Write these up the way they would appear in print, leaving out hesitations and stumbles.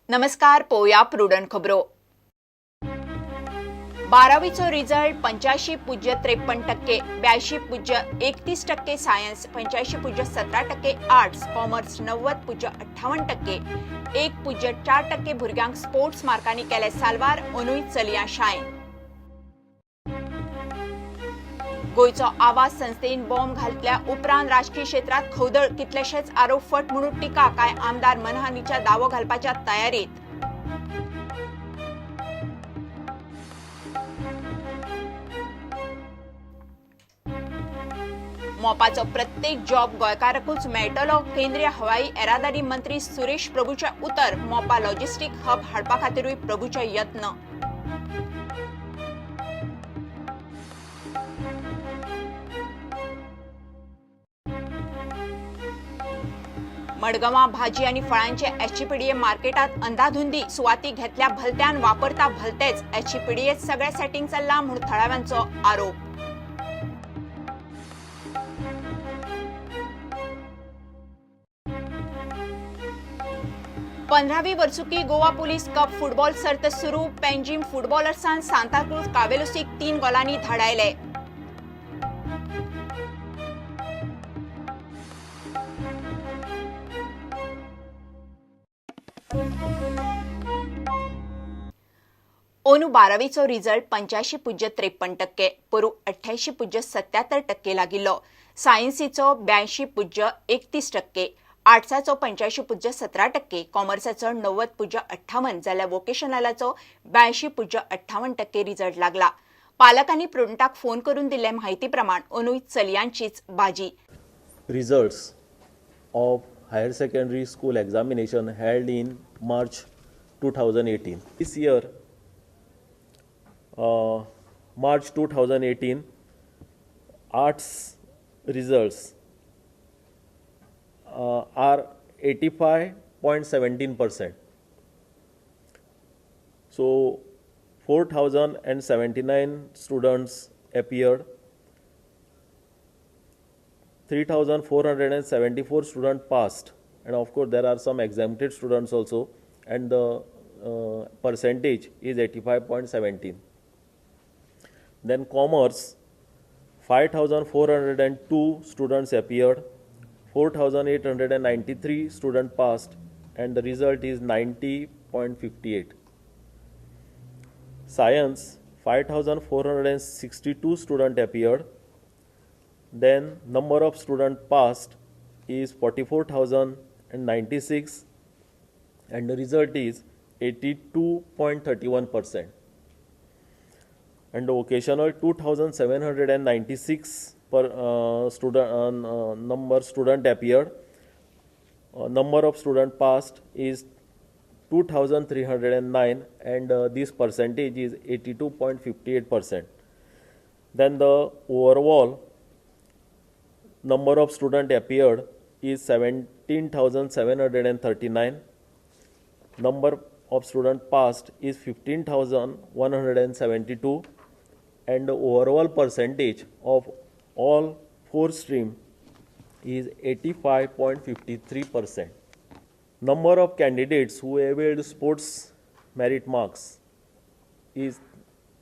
नमस्कार, पोवया प्रुडंट खबरो. बारावीचो रिझल्ट 85.53%, 82.31% सायन्स, 85.17% आर्ट्स, कॉमर्स 90.58%, 1.4% भुरग्यांक स्पोर्ट्स मार्कांनी केले साल्वार. अंदूय चलयां शायन. गोंयचो आवाज संस्थेन बॉम्ब घातल्या उपरांत राजकी क्षेत्रात खवदळ. कितलेशेच आरोप फट म्हणून टिका. कांय आमदार मनहानीच्या दावो घालपाच्या तयारीत. मोपाचो प्रत्येक जॉब गोंयकाराकूच मेळटलो, केंद्रीय हवाई येरादारी मंत्री सुरेश प्रभूचे उतर. मोपा लॉजिस्टीक हब हाडपा खातीरूय प्रभूचे यत्न. मडगांवां भाजी आनी फळांचे एसजीपीडीए मार्केटात अंदाधुंदी. सुवाती घेतल्या भलत्यान, वापरता भलतेच. एसजीपीडीएत सगळे सेटिंग चल्लां म्हूण थळाव्यांचो आरोप. 15वी वर्सुकी गोवा पुलीस कप फुटबॉल सर्त सुरू. पेंजीम फुटबॉलर्सान सांताक्रूज कावेलोसीक 3 गोलांनी धाडायले. अंदू बारावीचो रिझल्ट 85.53%, पोरूं 88.77% लागिल्लो. सायन्सीचो 82.31%, आर्ट्साचो 85.17%, कॉमर्साचो 90.58 जाल्यार वोकेशनलाचो 82.58% रिझल्ट लागला. पालकांनी प्रुडंटाक फोन करून दिल्ले म्हायती प्रमाण अंदूय चलयांचीच बाजी. Results of higher secondary school examination held in March 2018. This year, March 2018, arts results are 85.17%. So, 4,079 students appeared. 3,474 students passed, and of course there are some exempted students also, and the percentage is 85.17. Then commerce, 5,402 students appeared, 4,893 students passed, and the result is 90.58. Science, 5,462 students appeared. Then number of student passed is 44,096 and the result is 82.31%. And the vocational, 2,796 per student number student appeared. Number of student passed is 2,309 and this percentage is 82.58%. Then the overall number of student appeared is 17,739. Number of student passed is 15,172 and the overall percentage of all four stream is 85.53%. Number of candidates who availed sports merit marks is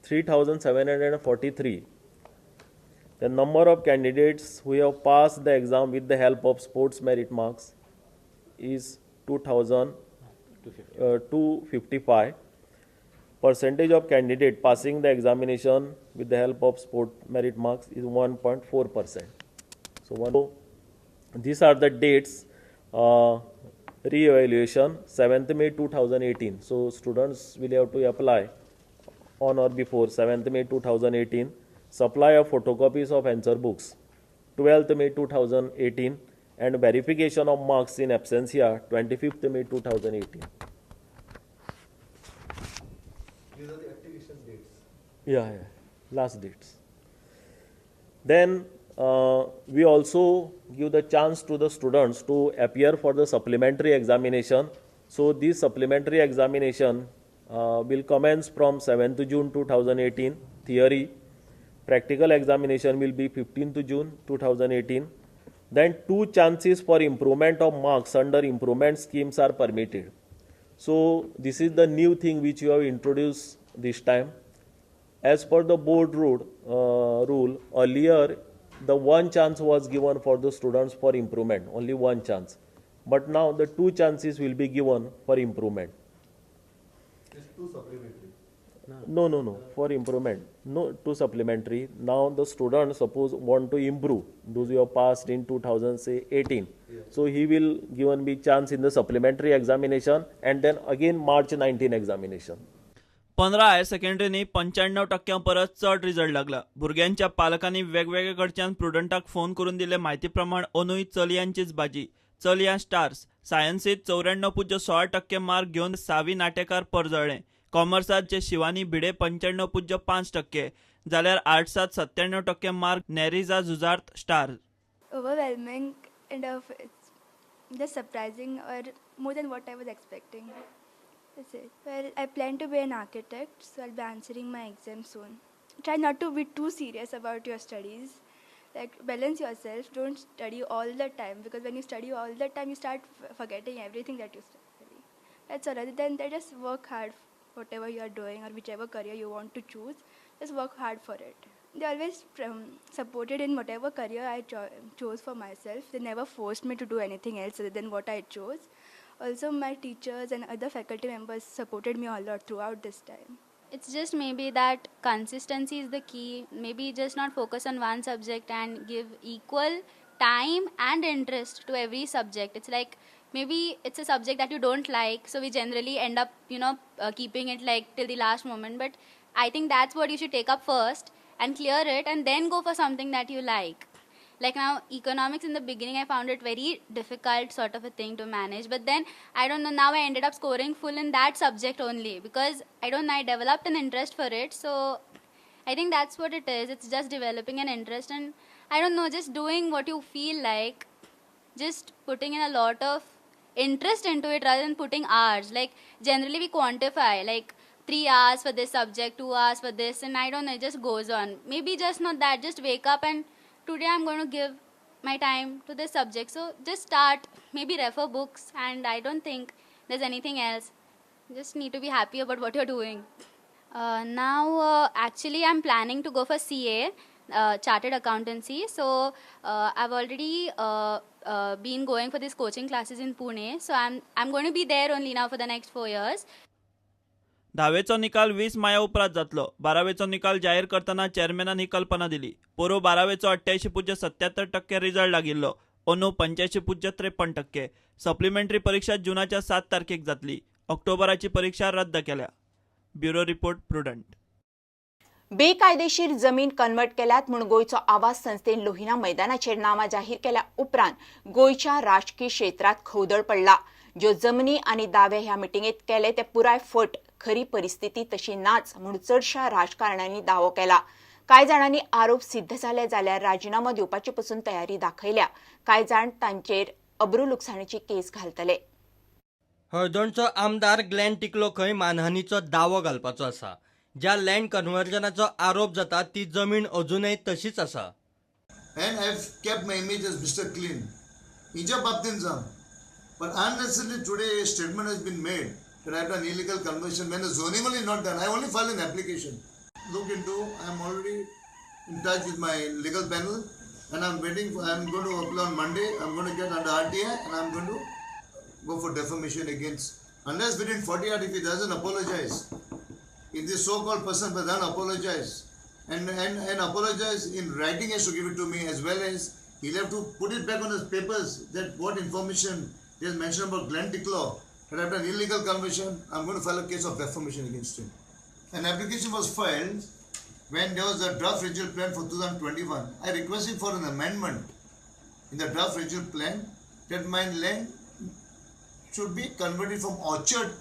3,743. The number of candidates who have passed the exam with the help of sports merit marks is 2,255. Percentage of candidate passing the examination with the help of sport merit marks is 1.4%. So these are the dates. Re-evaluation 7th May 2018. So students will have to apply on or before 7th May 2018. Supply of photocopies of answer books 12th May 2018 and verification of marks in absentia 25th May 2018. These are the application dates. Yeah, last dates. Then we also give the chance to the students to appear for the supplementary examination. So this supplementary examination will commence from 7th June 2018, theory. Practical examination will be 15th June 2018. Then 2 chances for improvement of marks under improvement schemes are permitted. So this is the new thing which you have introduced this time. As per the board rule, earlier the one chance was given for the students for improvement, only one chance. But now the two chances will be given for improvement. It's two supplementary. No, no, no, for improvement. No, two supplementary. Now the student suppose want to improve, those who have passed in 2018. Yeah. So he will given be chance in the supplementary examination and then again March 19 examination. 15 higher सेकंडरींनी 95 टक्क्यां परस चड result लागला. भुरग्यांच्या पालकांनी वेगवेगळ्या कडच्यान प्रुडंटाक phone करून दिल्ले म्हायती प्रमाण अंदूय चलयांचीच बाजी. चलयां स्टार्स. सायन्सीत 94.16% मार्क घेवन सावी नाटेकार परजळ्ळें. कॉमर्सात शिवानी भिडे 95.5%, जाल्यार आर्ट्सात 97% mark नेरिजा झुजार्त star. Overwhelming and of it's just surprising or more than what I was expecting. That's it. Well, I plan to be an architect, so I'll be answering my exam soon. Try not to be too serious about your studies. Like, balance yourself. Don't study all the time, because when you study all the time, you start forgetting everything that you study. That's all. Other than that, just work hard. Whatever you are doing or whichever career you want to choose, just work hard for it. They always supported in whatever career I chose for myself. They never forced me to do anything else other than what I chose. Also, my teachers and other faculty members supported me a lot throughout this time. It's just maybe that consistency is the key. Maybe just not focus on one subject and give equal time and interest to every subject. It's like maybe it's a subject that you don't like, so we generally end up keeping it like till the last moment. But I think that's what you should take up first and clear it and then go for something that you like. Like now, economics in the beginning, I found it very difficult sort of a thing to manage. But then, I don't know, now I ended up scoring full in that subject only because, I don't know, I developed an interest for it. So I think that's what it is. It's just developing an interest and, I don't know, just doing what you feel like, just putting in a lot of interest into it rather than putting hours. Like generally we quantify like 3 hours for this subject, 2 hours for this, and I don't know, it just goes on. Maybe just not that, just wake up and today I'm going to give my time to this subject. So just start, maybe refer books, and I don't think there's anything else. Just need to be happy about what you're doing. Now, actually, I'm planning to go for CA, Chartered Accountancy. So I've already been going for these coaching classes in Pune. So I'm going to be there only now for the next 4 years. धावेचो निकाल 20 माया उपरांत जातलो. बारावेचो निकाल जाहीर करतना चेअरमॅनान ही कल्पना दिली. पोरूं बारावेचो 88.77% result लागिल्लो, अंदू 85.53%. सप्लिमेंटरी परीक्षा जुनाच्या 7 तारखेक जातली. ऑक्टोबराची परीक्षा रद्द केल्या. Bureau report, Prudent. बेकायदेशीर जमीन कन्वर्ट केल्यात म्हूण गोंयचो आवाज संस्थेन लोहिना मैदानाचेर नामां जाहीर केल्या उपरांत गोंयच्या राजकी क्षेत्रांत खवदळ पडला. ज्यो जमनी आनी दावे ह्या मिटिंगेत केले ते पुराय फट, खरी परिस्थिती तशी नाच म्हूण चडशा राजकारण्यांनी दावो केला. कांय जाणांनी आरोप सिद्ध जाले जाल्यार राजिनामो दिवपाची पसून तयारी दाखयल्या. कांय जाण तांचेर अब्रू लुकसाणीची केस घालतले. हळदोणचो आमदार ग्लॅन टिकलो खंय मानहानीचो दावो घालपाचो आसा. ज्या लँड कन्वर्जनाचो आरोप जाता ती जमीन अजूनय तशीच आसा. And I have kept my image as Mr. Clean. हिच्या बाबतीन जावं. But unnecessarily today a statement has been made that I have done illegal conversion when the zoning only not done. I only filed an application. Look into, I am already in touch with my legal panel and I'm waiting for, I'm going to apply on Monday. I'm going to get under RTI and I'm going to go for defamation against. Unless within 40 hours if he doesn't apologize, if this so-called person doesn't apologize and apologize in writing, has to give it to me, as well as he'll have to put it back on his papers that what information he has mentioned about Glenn Ticklaw, that I've done illegal conversion, I'm going to file a case of defamation against him. An application was filed when there was a draft regional plan for 2021. I requested for an amendment in the draft regional plan that my land should be converted from orchard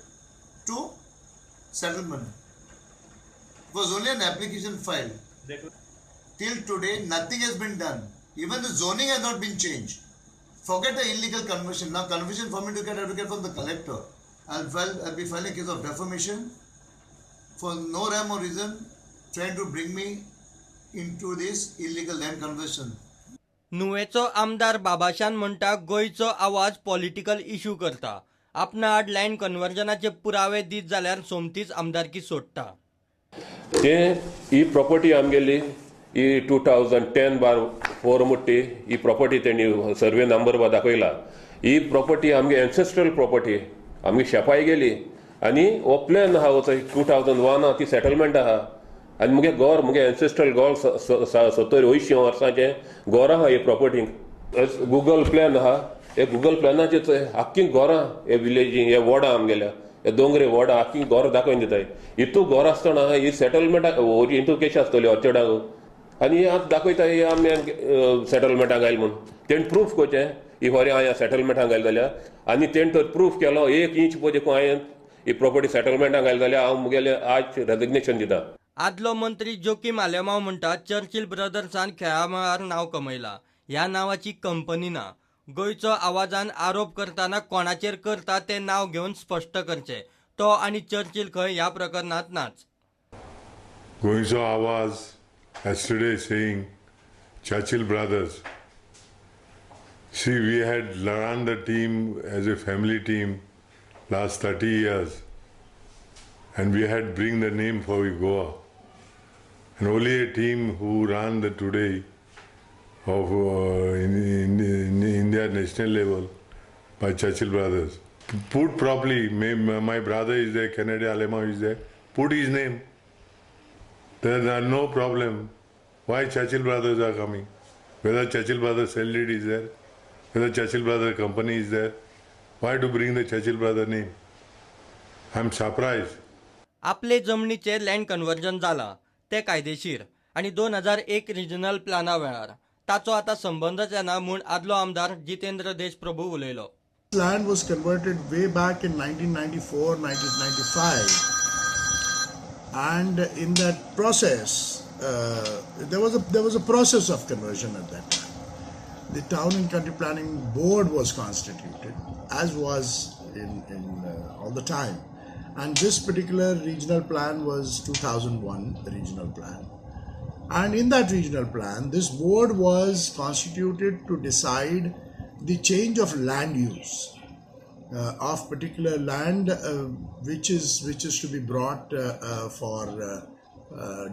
to settlement. It was only an application filed. Till today, nothing has been done. Even the zoning has not been changed. Forget the illegal conversion. Now, conversion for me to get, I have to get from the collector. I'll be filing a case of defamation for no rhyme or reason, trying to bring me into this illegal land conversion. नुवेचो आमदार बाबाशान म्हणटा गोंयचो आवाज political issue करता. आपणा आड land कन्वर्जनाचे पुरावे दीत जाल्यार सोमतीच आमदारकी सोडटा. ते ही प्रॉपर्टी आमगेली ही 2010/4 मुट्टी ही प्रॉपर्टी तेणी सर्वे नंबर बा दाखयला. ही प्रॉपर्टी आमगे एन्सेस्ट्रल प्रॉपर्टी, आमगे शेपाय गेली आनी हो प्लॅन आहा हो 2001 ती सेटलमेंट आहा आनी मुगे गोर मुगे एन्सेस्ट्रल गोर 70-80 वर्सांचें गोर आहा हे प्रॉपर्टीक. गुगल प्लॅन आहा, हे गुगल प्लॅनाचेर आख्खी घरां हे विलेजी हे वॉर्डां आमगेल्या हे दोंगरे वॉर्डां आख्खी घरां दाखोवन दिताय. हितू घर आसतना ही सेटलमेंटाक हितू कशी आसतली ऑर्चर्डाक आनी आतां दाखयता ही आमी सेटलमेंटाक आयल म्हूण तेणें प्रूफ करचें ही खरें हांवें सेटलमेंटाक आयल जाल्यार आनी तेणें तर प्रूफ केलो 1 इंच पळय देखून हांवें ही प्रॉपर्टी सेटलमेंटाक आयल जाल्यार हांव मुगेलें आज रेजिग्नेशन दिता. आदलो मंत्री जोकीम आलेमाव म्हणटा चर्चिल ब्रदर्सान खेळा मळार नांव कमयलां, ह्या नांवाची कंपनी ना. गोंयचो आवाजान आरोप करतना कोणाचेर करता तें नांव घेवन स्पश्ट करचें. तो आनी चर्चिल खंय ह्या प्रकरणांत नाच. गोंयचो आवाज yesterday saying Churchill Brothers. See, we had run the team as a family team last 30 years and we had bring the name for Goa. And only a team who run the today of in India national level by Churchill Brothers. Put properly, my brother is there, Kennedy Alemao is there, put his name. There are no problem. Why Churchill Brothers are coming? Whether Churchill Brothers LD is there, whether Churchill Brothers company is there, why to bring the Churchill Brother name? I am surprised. आपले जमनीचेर land conversion जाला ते कायदेशीर आनी 2001 regional प्लाना वेळार ताचो आतां संबंदच येना म्हूण आदलो आमदार जितेंद्र देशप्रभू उलयलो. Land was converted way back in 1994, 1995, and in that process, there was a process of conversion at that time. The Town and Country Planning Board was constituted, as was in all the time, and this particular regional plan was 2001 regional plan. And in that regional plan, this board was constituted to decide the change of land use of particular land which is to be brought for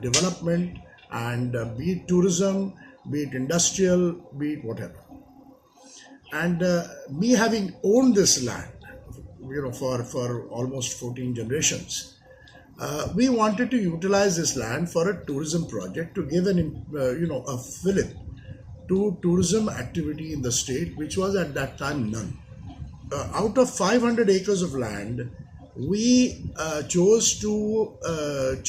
development, and be it tourism, be it industrial, be it whatever. And me having owned this land, you know, for almost 14 generations, we wanted to utilize this land for a tourism project to give an a fillip to tourism activity in the state, which was at that time none. Out of 500 acres of land, we chose to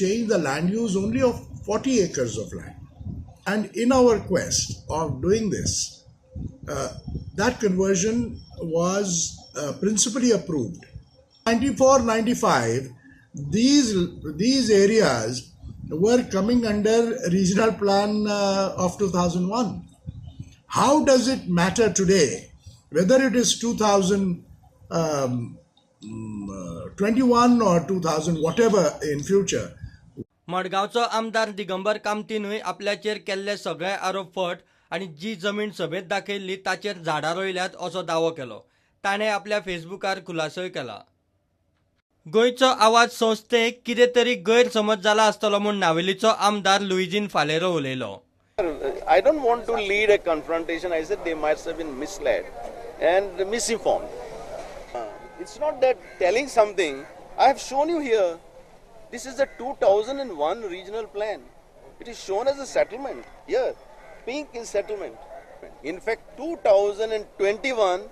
change the land use only of 40 acres of land. And in our quest of doing this, that conversion was principally approved. 94-95, these areas were coming under regional plan of 2001. How does it matter today whether it is 2021 or 2000 whatever in future? मडगांवचो आमदार दिगंबर कामतीनूय आपल्याचेर केल्ले सगळे आरोप फट आनी जी जमीन सभेंत दाखयल्ली ताचेर झाडां रोयल्यात असो दावो केलो. ताणें आपल्या फेसबुकार खुलासोय केला. गोंयचो आवाज संस्थेक कितें तरी गैरसमज जाला आसतलो म्हूण नावेलीचो आमदार लुईजीन फालेरो उलयलो. I don't want to lead a confrontation. I said they might have been misled and misinformed. It's not that telling something. I have shown you here. This is the 2001 regional plan. It is shown as a settlement here. Pink is settlement. In fact, 2021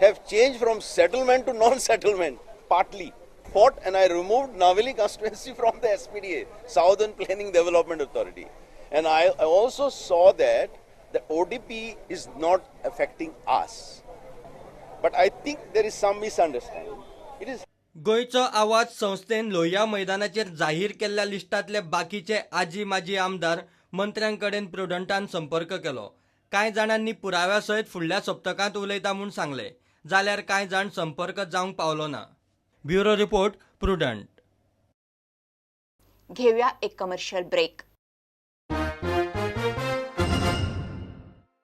have changed from settlement to non-settlement, partly. Fought and I removed Naveli constituency from the SPDA, Southern Planning Development Authority. And I also saw that the ODP is not affecting us. But I think there is some misunderstanding. It is. गोंयचो आवाज संस्थेन लोहिया मैदानाचेर जाहीर केल्ल्या लिस्टांतले बाकीचे आजी माजी आमदार मंत्र्यां कडेन प्रुडंटान संपर्क केलो. कांय जाणांनी पुराव्या सयत फुडल्या सप्तकांत उलयता म्हूण सांगलें, जाल्यार कांय जाण संपर्क जावंक पावलो ना. Bureau report, Prudent. घेऊया एक कमर्शियल ब्रेक.